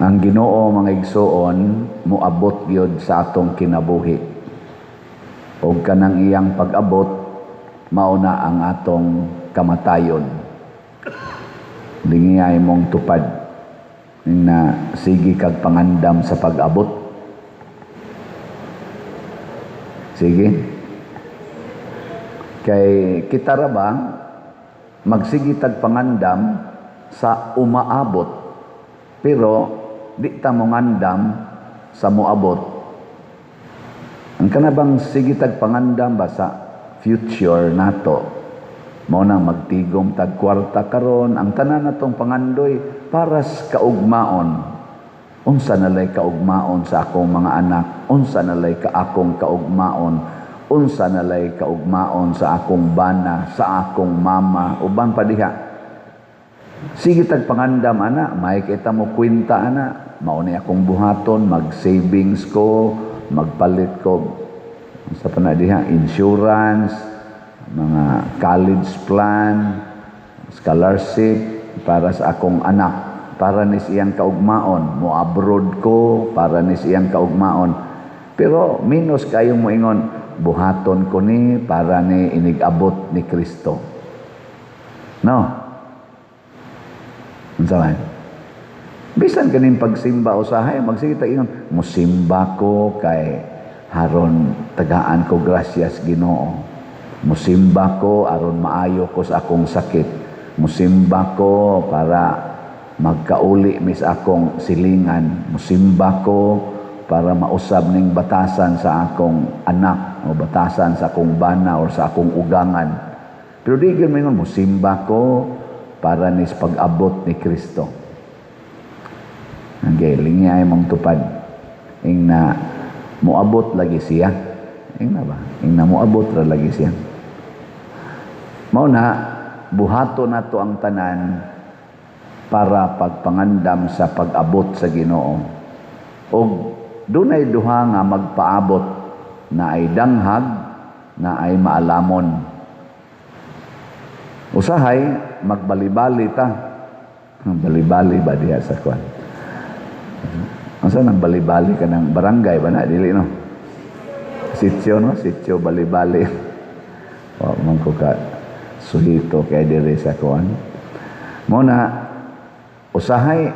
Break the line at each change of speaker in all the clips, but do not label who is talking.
Ang Ginoo, mga igsoon, moabot gyud sa atong kinabuhi. Og kanang iyang pag-abot, mao na ang atong kamatayon. Lingiyay mong tupad na sige kag pangandam sa pag-abot. Sige. Kay kita ra ba magsige tag pangandam sa umaabot, pero di ta mongandam sa moabot? Ang kanabang sige tag pangandam ba sa future nato, mao nang magtigom tag kwarta karon, ang tanan natong pangandoy para sa kaugmaon. Unsa nalay kaugmaon sa akong mga anak? Unsa nalay ka akong kaugmaon? Unsa nalay kaugmaon sa akong bana, sa akong mama, uban pa diha? Sige tag pangandam ana, may kita mo kwenta ana, mao ni akong buhaton, mag-savings ko, magpalit ko sa pa na diha, insurance, mga college plan, scholarship para sa akong anak, para ni siyang kaugmaon, mo abroad ko para ni siyang kaugmaon. Pero minus kayo moingon, buhaton ko ni para ni inig-abot ni Kristo. No? Unsa man? Bisan kaning pagsimba usahay, magsige ta ingon, musimba ko kay haron tagaan ko grasyas Ginoo. Musimba ko aron maayo ko sa akong sakit. Musimba ko para magkauli mis akong silingan. Musimba ko para mausab ning batasan sa akong anak o batasan sa akong bana or sa akong ugangan. Pero di gyud moingon, musimba ko para nis pag-abot ni Kristo. Okay, lingi ay mong tupad. Ing na moabot lagi siya. Ing na ba? Ing na moabot ra lagi siya. Mao na buhato nato ang tanan para pagpangandam sa pag-abot sa Ginoo. Og dunay duha nga magpaabot, na ay danghag, na ay maalamon. Usahay magbalibali ta. Balibali ba diha sa kwan? Unsa nang balibali ka ng barangay ba na dili, no? Sitio, no? Sitio Balibali. Wa man ko ka suhito kay diri sa kuan. Mao na usahay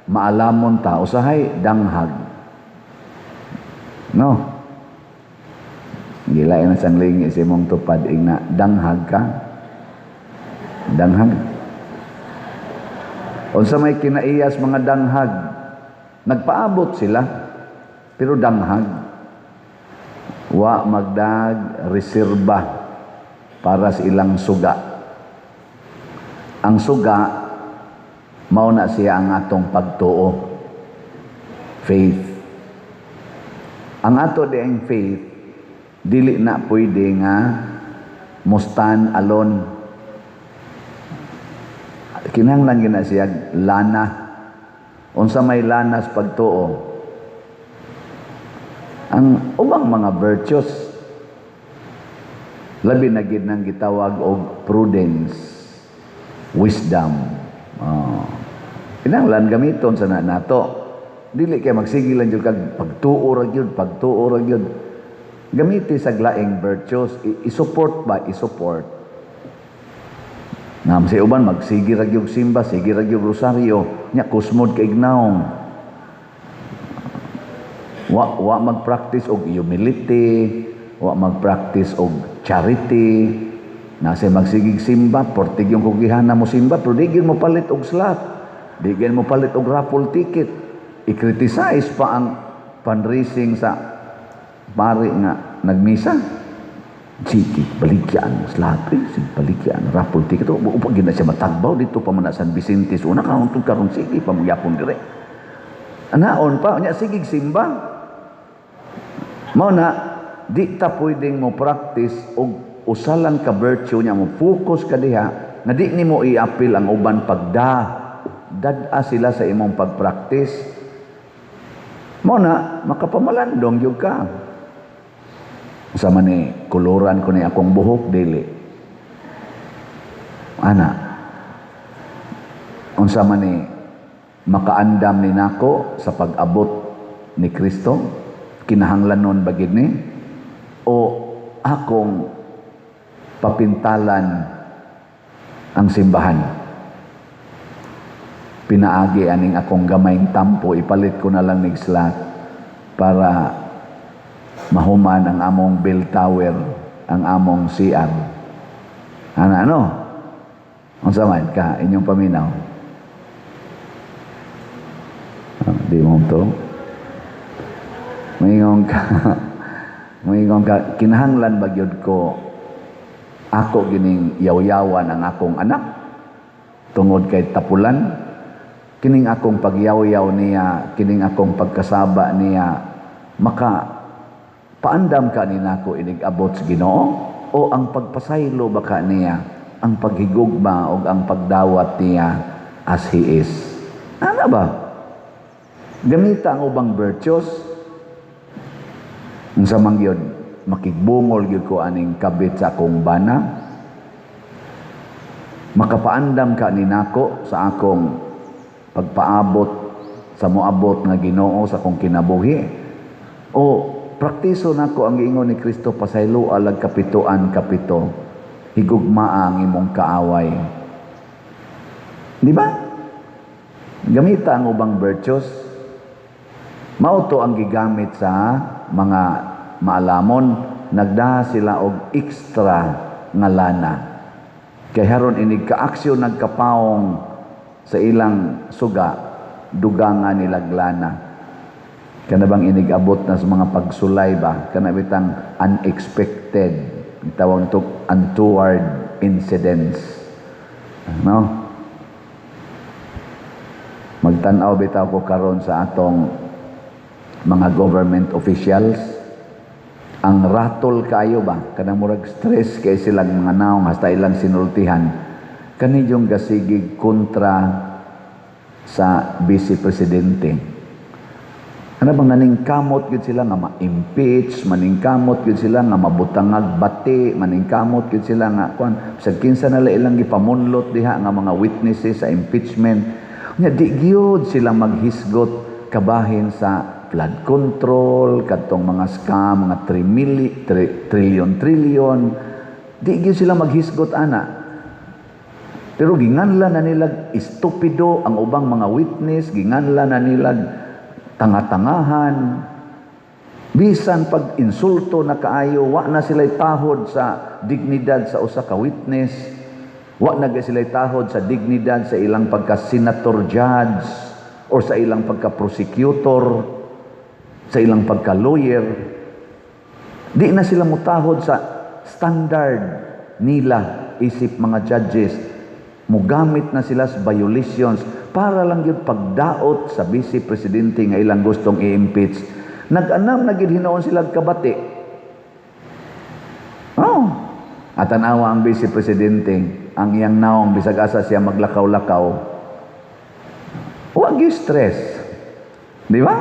maalamon ta, usahay danghag. No? Gila na sang lingi si mong tupad, ing na danghag ka. Danghag. Unsa may kinaiyas mga danghag? Nagpaabot sila, pero danghag. Wa magdag reserba para sa ilang suga. Ang suga, mao na siya ang atong pagtuo. Faith. Ang ato diang faith, dili na pwede nga mo stand alone. Kinahanglan gyud na siya lana. Unsa may lanas pagtuo? Ang ubang mga virtues, labi na gid nang gitawag og prudence, wisdom. Oh. Kinahanglan gamiton sa na nato. Dili kay magsige lang jud kag pagtuo ra gyud, pagtuo ra gyud. Gamiti sa laing virtues, i-support ba, i-support. Nga sa uban magsige ra gyud simba, sige ra gyud rosaryo, nya kusmod kay naong. Wa mag-practice og humility, wa mag-practice og charity. Nasa magsigig simba, portig yung kugihana mo simba, pero di gyud mo palit og slot. Di gyud mo palit og raffle ticket. I-criticize pa ang fundraising sa pari nga nagmisa. Sige, baligyan slot, eh. Sige, baligyan raffle ticket. O, upag gyud na siya matagbaw dito pa man na San Vicente. So, una karon karon sige pa magyapon dire. Anaon pa, nya sige simba. Mao na di ta pwedeng mo practice og usa lang ka virtue, nya mo focus ka diha nga di nimo i-apil ang uban pagda. Dad-a sila sa imong pag-practice. Mao na makapamalandong gyud ka. Sa man ni kuluran ko ni akong buhok, dili. Ana. Unsa man ni Makaandam ni nako sa pag-abot ni Kristo? Kinahanglanon ba gid ni? O akong papintalan ang simbahan? Pinaagi aning akong gamayng tampo, ipalit ko na lang nig slot para mahuman ang among bell tower, ang among CR. Ano, ano? Unsa man ka inyong paminaw? Ah, di mo to. Moingon ka, kinahanglan ba gyud ko ako gining yaw-yawan ang akong anak tungod kay tapulan? Kining akong pagyaw-yaw niya, kining akong pagkasaba niya, maka paandam ka ni nako inig abot sa Ginoo, o ang pagpasaylo ba ka niya, ang paghigugma o ang pagdawat niya as he is? Ano ba? Gamita ang ubang virtues. Unsa man gyud, makigbungol gyud ko aning kabit sa akong bana? Makapaandam ka ni nako sa akong pagpaabot sa moabot nga Ginoo sa akong kinabuhi? O praktiso nako ang giingon ni Kristo, pasaylo alag kapitoan kapito, higugmaa ang imong kaaway? Di ba? Gamita ang ubang virtues. Mao to ang gigamit sa mga maalamon, nagdaha sila og extra nga lana. Kay haron inig kaaksyon nagkapaong sa ilang suga, dugangan nilag lana. Kana bang inig abot na sa mga pagsulay ba? Kana bitang unexpected, tawag nito untoward incidents. No? Magtan-aw bitaw ko karon sa atong mga government officials, ang ratol kayo ba, kanang murag stress kay silang mga naong hasta ilang sinultihan kani yung gasigig kontra sa vice presidente. Ano bang naningkamot gyud sila nga ma-impeach, maningkamot gyud sila nga mabutangag bati, maningkamot gyud sila nga kuan, bisag kinsa nala ilang gipamunlot diha nga mga witnesses sa impeachment. Nya di gyud sila maghisgot kabahin sa flood control, kadtong mga scam, mga 3 trillion trillion. Di gyud sila maghisgot ana. Pero ginganla na nila estupido ang ubang mga witness, ginganla na nila tanga-tangahan. Bisan pag insulto na kaayo, wa na sila tahod sa dignidad sa usa ka witness. Wa na sila tahod sa dignidad sa ilang pagka-senator judge or sa ilang pagka-prosecutor, sa ilang pagka-lawyer. Di na sila mutahod sa standard nila isip mga judges. Mugamit na sila sa violations para lang yun pagdaot sa vice presidente nga ilang gustong i-impeach. Nag-anam na gid hinuon sila kabati. Oh. At tanawa ang vice presidente, ang iyang naong bisag asa siya maglakaw-lakaw. Wa gyud stress. Di ba?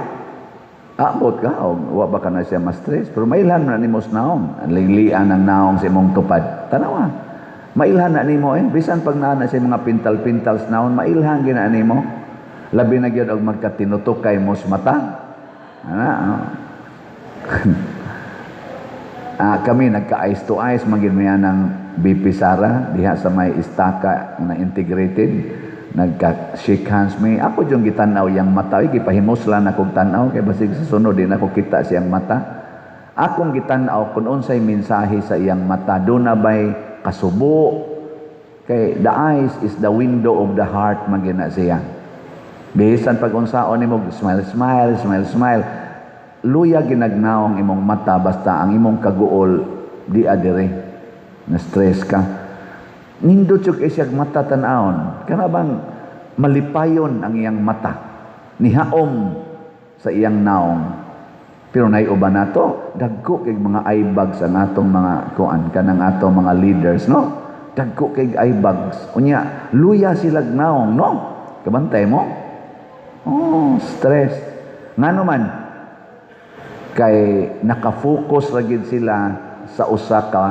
Abot ka, o wa ba ka na siya ma-stress? Pero mailhan na nimo sa naong. Ang linglian ang naong sa imong tupad. Tanawa. Mailhan na nimo eh. Bisan pag naa na siya mga pintal-pintal sa naon, mailhan gina nimo. Labi na gyud og magkatinutukay mo sa mata. Ana, oh. Kami nagka eyes to eyes magin mi ng VP Sara diha sa may istaka na integrated, nagka shake hands mi. Ako yung gitan-aw yang mata, oy, gipahimuslan akong tan-aw kay basig sa sunod di na ko kita siyang mata. Akong gitan-aw kung unsay mensahe sa iyang mata, duna bay kasubo, kay the eyes is the window of the heart magina siya. Bisan pag unsaon nimo, smile, smile, smile, smile, luya ginagnaong imong mata, basta ang imong kaguol di adire na stress ka. Nindot yung kay siyag mata tan-awon, kana bang malipayon ang iyang mata, nihaom sa iyang naong. Pero naiuban nato, dagko kay mga eye bags ang atong mga kuan, kanang atong mga leaders, no? Dagko kay eye bags. Unya luya silag naong, no? Kabantay mo? Oh, stress. Ngano man kay nakafocus ra gid sila sa usa ka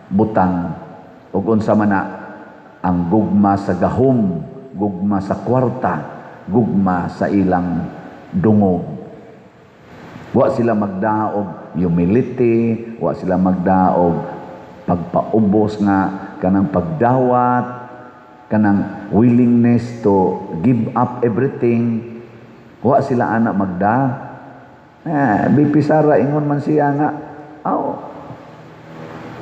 butang, ug unsa man na? Ang gugma sa gahom, gugma sa kwarta. gugma sa ilang dungog. Wa sila magdaog humility, wa sila magdaog pagpaubos nga kanang pagdawat, kanang willingness to give up everything. Wa sila ana magda. Eh, VP Sara, ingon man siya nga, aw,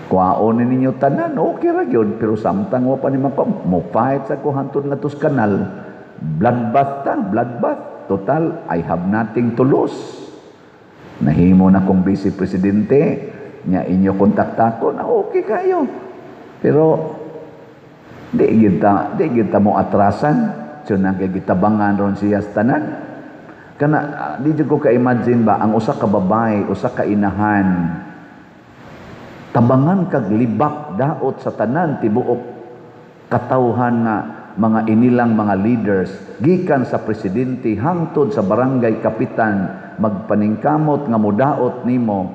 kuhaon ni ninyo tanan, okay ra gyud, pero samtang wa pa ni mako, mo fight sa ko hantod nga tos kanal, bloodbath ta, bloodbath. Total, I have nothing to lose. Nahimo na kong vice presidente, nya inyo kontakta ko na okay kayo. Pero di gid ta mo atrasan, so nagigitabangan ron siya sa tanan. Kana di jud ko ka-imagine ba ang usa ka babae, usa ka inahan, tabangan kag libak daot sa tanan tibuok katawhan nga mga inilang mga leaders, gikan sa presidente hangtod sa barangay kapitan, magpaningkamot nga mudaot nimo.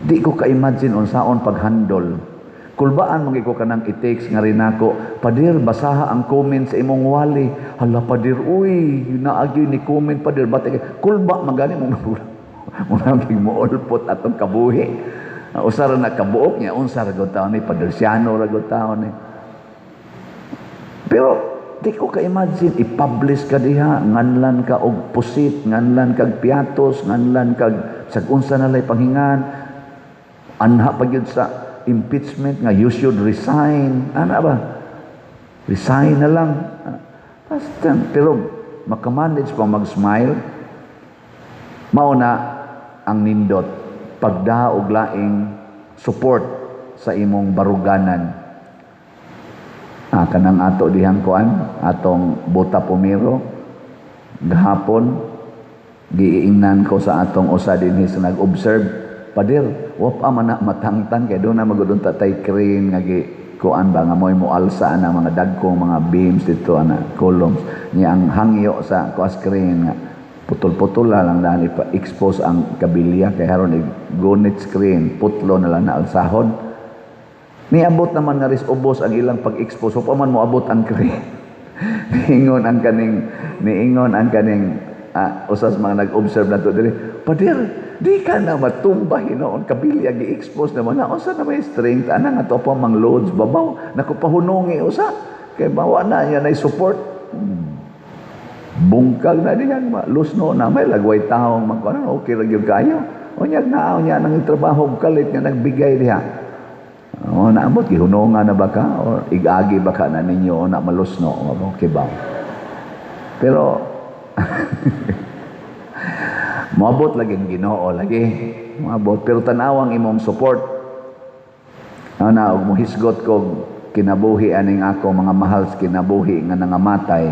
Di ko ka-imagine unsaon paghandol. Kulbaan man ko kanang i-text nga rin ako, "Padir, basaha ang comment sa imong wali." "Hala, padir, uy, naagyoy ni comment, padir." Bati kulba man gani mo mo ulpot atong kabuhi. Usa ra na kabuok niya, unsa ra gud taon ni Padersiano ra gud taon ni. Pero di ko ka-imagine i-publish ka diha, nganlan ka og pusit, nganlan kag piatos, nganlan kag sag unsa na lay panghingan. Anha pa gyud sa impeachment nga you should resign. Ana ba? Resign na lang. Basta, pero makamanage pa mag-smile. Mao na ang nindot pagda og laing support sa imong baruganan. Ah, kanang ato dihang kuan, atong Buta Pumiro gahapon, giingnan ko sa atong usa dinhi sa nag-observe, "Padir, wa pa man na matangtang," kay doon na magudun tay crane nga gi kuan ba nga mo'y moalsa ana mga dagkong mga beams dito ana, columns niya. Ang hangyo sa kuas crane nga putol-putol na lang dahil ipa-expose ang kabilya kay haron gunit screen, putlo na lang na alsahon. Niabot naman nga ris ubos ang ilang pag-expose, pa man moabot ang crane. Niingon ang kaning usas mga nag-observe na to diri, "Padir, di ka na matumba hinoon, kabilya gi-expose naman na, unsa na may strength ana nga to pa mang loads babaw, naku, pahunongi usa kay bawa na yan ay support." Bungkag na diyan, lusno na may lagway taong magkuan, okay ra gyud kayo. Unyag na unya nang trabaho kalit nga nagbigay diha. O naabot gihunongan na ba ka or igagi ba ka na ninyo na malusno, okay ba? Pero moabot lagi ang Ginoo lagi. Moabot, pero tanawang imong support. Ano na og mohisgot ko kinabuhi aning ako mga mahal sa kinabuhi nga nangamatay.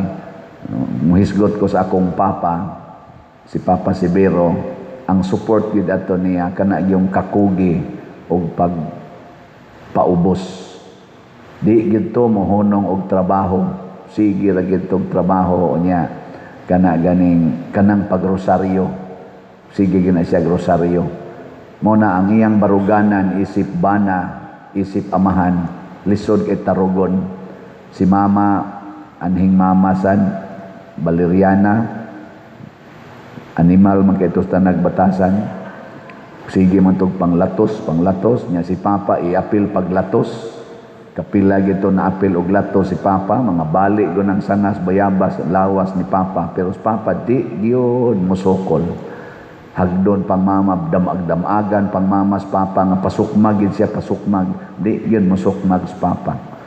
Muhisgot ko sa akong papa, si Papa Severo, ang support gyud ato niya kana yung kakugi og pag paubos. Di gyud to mohunong og trabaho. Sige ra gyud tong trabaho niya kana ganing kanang pagrosaryo. Sige gyud na siya rosaryo. Mo na ang iyang baruganan isip bana, isip amahan, lisod kay tarugon. Si mama, anhing mama san Valeriana, animal man kay tos nagbatasan. Sige man tog panglatos, panglatos niya si papa iapil paglatos. Kapila gito na apil og latos si papa, mga bali go ng sangas, bayabas, lawas ni papa, pero si papa di gyud mosokol. Hagdon pang mama, damag-damagan pang mama sa papa nga pasukmag gid siya, pasukmag, di gyud mosukmag si papa.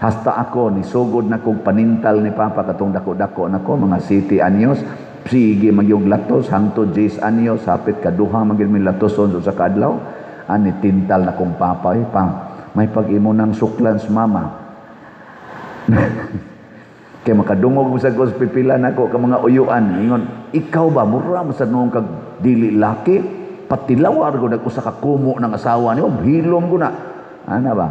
Hasta ako nisugod na kog panintal ni papa katong dako-dako nako, mga 7 anyos, sige magyog latos hangtod 10 anyos, hapit kaduha magyud mi latoson sa kaadlaw. Ani tintal na kong papa, "Eh, pa, may pag-imo ng suklan sa mama." Kay makadungog mo sa kos pipila nako ka mga uyuan. Ingon, "Ikaw ba, mura mo sa noong kag dili laki, patilawar ko nag usa ka kumo ng asawa niyo, hilom ko na." Ana ba?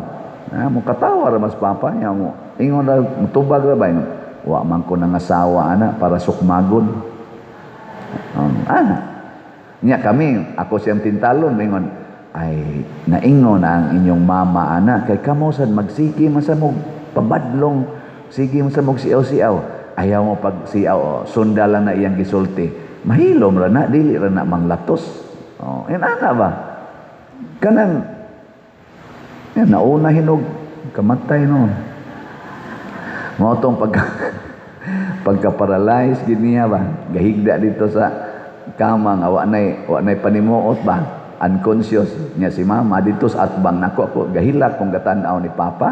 Ah, mo katawa ra mas papa niya mo. Ingon ra, mutubag ra ba ingon. "Wa man ko nang asawa ana para sukmagon." Ana. Nya kami, ako siyang tintalon, ingon, "Ay naingon ang inyong mama ana kay kamo sad magsige man sa mo pabadlong, sige man sa mo siaw-siaw." Ayaw mo pag siya, oh, sunda lang na iyang gisulti. Mahilom ra na, dili ra na manglatos. Oh, yan ana ba? Kanang yan, nauna hinog kamatay no. Mao tong pagka-paralyze gid niya ba. Gahigda dito sa kama nga wa nay panimuot ba. Unconscious niya si mama dito sa atbang nako. Ako gahilak kung gatan-aw ni papa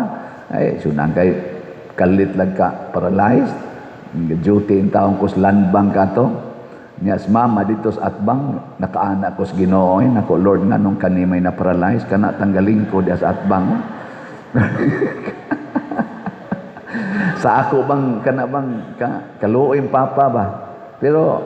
ay sunang kay kalit lang ka paralyzed, duty in taong ko sa land bank ato niya. Si mama dito sa atbang, nakaana ko sa Ginoo, eh, nako Lord, nganong kani may na paralyze kana, tanggalin ko diya sa atbang. Sa ako bang kana bang ka, kaluoy papa ba, pero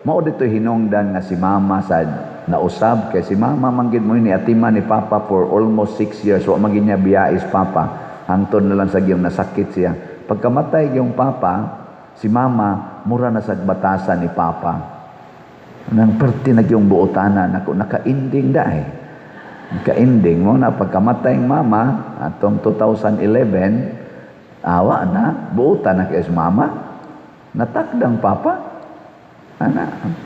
mao dito hinungdan nga si mama sa nausab, kay si mama man gid mo ni atima ni papa for almost 6 years. Wa man gid niya biyais papa, hangtod na lang sa giyong nasakit siya. Pagkamatay yung papa, si mama mura na sa batasan ni papa nang perti na yung buotana nako, naka-ending da eh, naka-ending mo na. Pagkamatay ng mama atong 2011, awa na, buotan na kay mama, natakdang papa ana.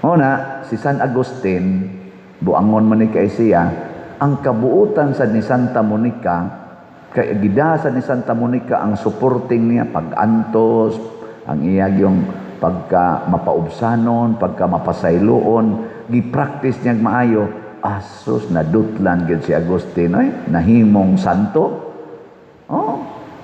Una, si San Agustin, buangon man ni kay siya, ang kabuutan sa ni Santa Monica, kay gidasa ni Santa Monica ang supporting niya pag-antos, ang iya yung pagka mapaubsanon, pagka mapasayloon, gi-practice niya maayo. Asus, nadutlan gyud si Agustin, ay, nahimong santo. Oh,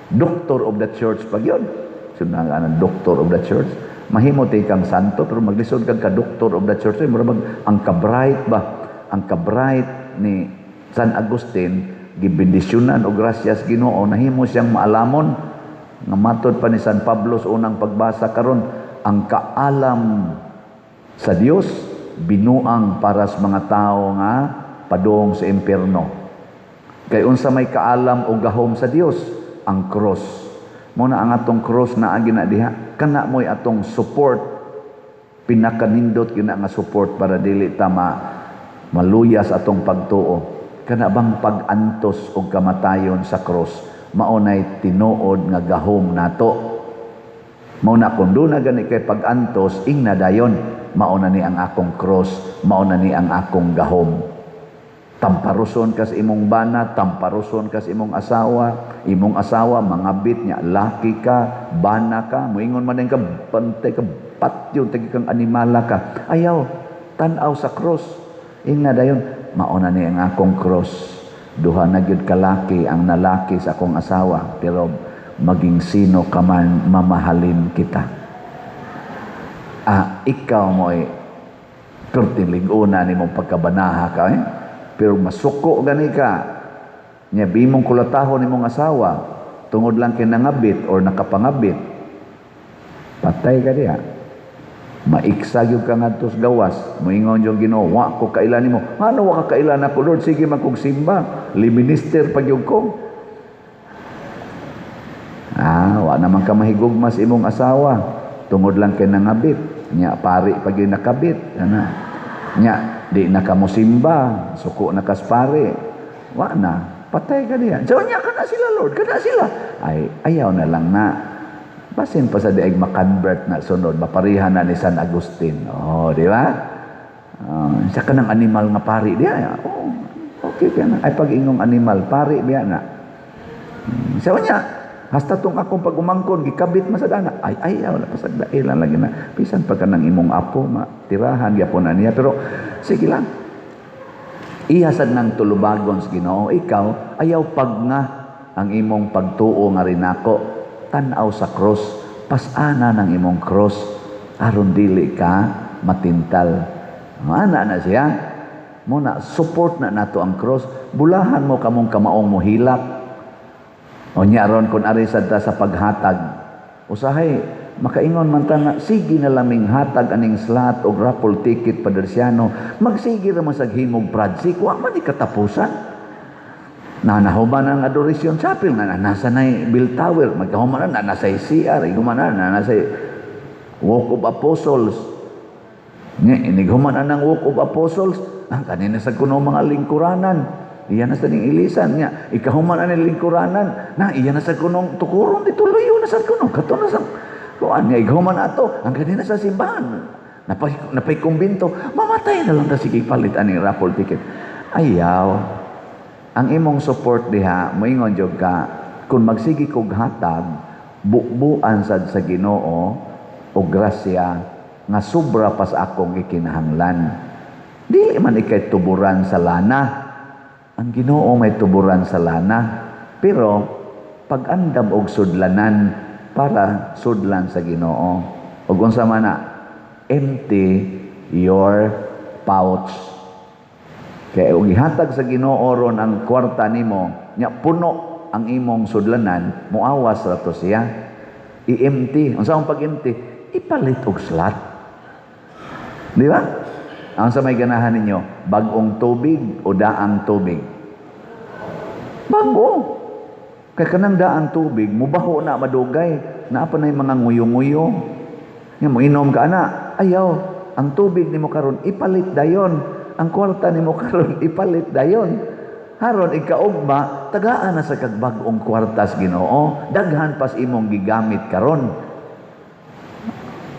doctor of the church pag yun. Sundan nga ng doctor of the church. Mahimo tay kang santo pero maglisod kang ka doctor of the church. Ay, mura bag, ang ka-bright ba? Ang ka-bright ni San Agustin, gibendisyonan og grasyas Ginoo, nahimo siyang maalamon. Nga matod pa ni San Pablo sa unang pagbasa karon, ang kaalam sa Dios binuang para sa mga tao nga padung sa impierno. Kay unsa may kaalam o gahom sa Dios? Ang cross. Mo na ang atong cross na agi na diha. Kana mo'y atong support, pinakanindot gyud na nga support para dili ta maluyas atong pagtuo. Kana bang pag-antos og kamatayon sa cross, mao nay tinuod nga gahom nato. Mao na kung doon na gani kay pag-antos, ingna dayon, mao na ni ang akong cross, mao na ni ang akong gahom. Tamparuson ka sa imong bana, tamparuson ka sa imong asawa, mangabit niya, laki ka, bana ka, muingon man din ka, bantay ka, patyo, tagi kang animala ka. Ayaw, tan-aw sa cross. Ingna dayon, mao na ni ang akong cross. Duha na gyud kalaki ang nalaki sa akong asawa, pero maging sino ka man, mamahalin kita. Ah, ikaw mo ay perting liguna ni mong pagkabanaha ka eh. Pero masuko gani ka. Nya bimong kulatahon nimong asawa tungod lang kay nangabit or nakapangabit. Patay ka diha. Maiksa gyud ka ngadto sa gawas. Moingon yung Ginoo, "Wa ko kaila nimo." Ano wa ka kaila nako, Lord? Sige man kog simba. Liminister pa gyud ko. Ah, wa naman ka mahigugma sa imong asawa tungod lang kay nangabit. Nya pari pa gyud nakabit. Ana. Nya di na ka mosimba, suko na kas pare. Wa na, patay ka diha. So nya kana sila, Lord, kana sila. Ay, ayaw na lang na. Basin pa sa diag makonvert na sunod, maparihan na ni San Agustin. Oh, di ba? Sa kanang animal nga pari diha. Oh, okay ka na. Ay pag ingong animal, pari biya na. Sa niya, hasta tong akong pag-umangkon, gikabit man sa dana. Ay, ayaw na pasagdailan lagi na. Bisan pa ka ng imong apo, matirahan, gyapon na niya. Pero, sige lang. Iya sad nang tulubagon sa Ginoo. Ikaw, ayaw pag nga ang imong pagtuo nga rinako. Tan-aw sa cross. Pasana ng imong cross. Aron dili ka matintal. Ana na siya. Muna, support na nato ang cross. Bulahan mo kamong kamaong mohilak. O nya ron kung ari sad ta sa paghatag. Usahay makaingon man ta nga sige na laming hatag aning slot og raffle ticket, Padersiano. Magsige ra man sa himog project, wa man ni katapusan. Na nahuman ang Adoration Chapel, na nasa na bell tower, magkahuman na nasa CR, human na nasa Walk of Apostles. Nga, inighuman na ng Walk of Apostles, ang kanina sa kuno mga lingkuranan. Iya na sa ning ilisan nga, ikahuman na ning lingkuranan, na iya na sa kunong tukuron dito luyo na sa kuno, kato na sa. Kuan nga ighuman ato, ang kanina sa simbahan. Napay kumbinto, mamatay na lang ta, sige palit aning raffle ticket. Ayaw. Ang imong support diha, moingon jud ka, kung magsige kog hatag, bubuan sad sa Ginoo o grasya nga sobra pa sa akong ikinahanglan. Dili man ikay tuburan sa lana. Ang Ginoo may tuburan sa lana. Pero pag-andam og sudlanan para sudlan sa Ginoo. Ug unsa man na? Empty your pouch. Kay og ihatag sa Ginoo ron ang kwarta nimo, nya puno ang imong sudlanan, muawas ra to siya. I-empty. Unsa ang pag-empty? Ipalit og slot. Di ba? Ang sa may ganahan ninyo, bag-ong tubig o daang tubig? Bago. Kay kanang daang tubig, mubaho na madugay. Naa pa na yung mga nguyo-nguyo. Nga mo inom ka ana, ayaw. Ang tubig nimo karon ipalit dayon. Ang kwarta nimo karon ipalit dayon. Haron ikaugma, tagaan na sa kag bag-ong kwartas Ginoo, daghan pas imong gigamit karon.